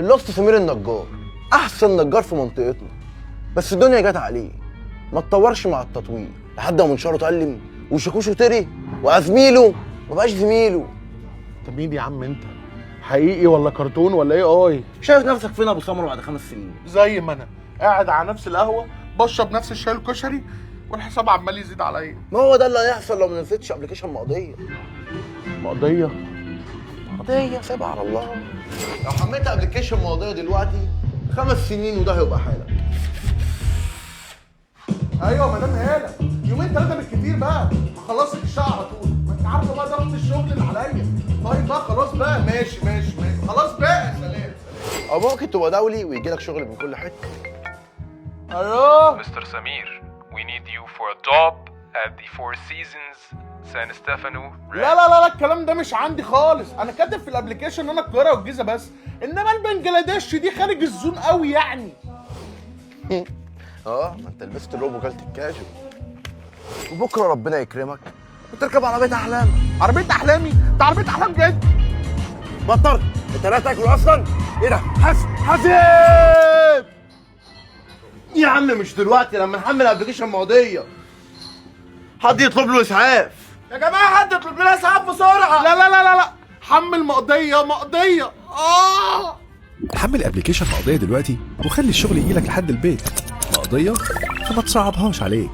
الأسطى سمير النجار، احسن نجار في منطقتنا، بس الدنيا جت عليه، ما اتطورش مع التطوير لحد ما منشاره اتألم وشاكوشه تري وزميله ما بقاش زميله. انت مين يا عم انت؟ حقيقي ولا كرتون ولا ايه؟ اي شايف نفسك فين يا ابو سمرة بعد 5 سنين؟ زي ما انا قاعد على نفس القهوه، بشرب نفس الشاي الكشري، والحساب عمال يزيد عليا. ما هو ده اللي هيحصل لو ما نزلتش application مقضيه. مقضيه؟ مقضية سيبها على الله. لو حملت application مقضية دلوقتي، 5 سنين وده هيبقى حالك. ايوه مدام هاله، يومين ثلاثة بالكتير بقى هخلص لك الشقة على طول. ما انت عارفه بقى ضغط الشغل اللي عليا. طيب بقى خلاص بقى، ماشي ماشي ماشي، خلاص بقى، سلام سلام. او ممكن تبقى دولي ويجي لك شغل من كل حته. الو. Mr. Samir, we need you for a job at the Four Seasons San Stefano. لا لا لا لا، الكلام ده مش عندي خالص. انا كاتب في ال application ان انا القاهرة والجيزه بس، انما البنجلاديش دي خارج ال zone قوي يعني. اه، ما انت لبست الروب وكلت الكاجو، وبكره ربنا يكرمك وتركب عربية احلامك. عربية احلامي؟ ده عربية احلام جد. بطل، انت لا تاكل اصلا. ايه ده؟ حاسب حاسب يا عم، مش دلوقتي، لما نحمل application مقضيه. حد يطلب له اسعاف يا جماعه، حد يطلب لنا اسعاف بسرعه. لا لا لا لا لا، حمل مقضيه، مقضيه، اه. حمل application مقضية دلوقتي وخلي الشغل يجيلك لحد البيت. مقضية، فما تصعبهاش عليك.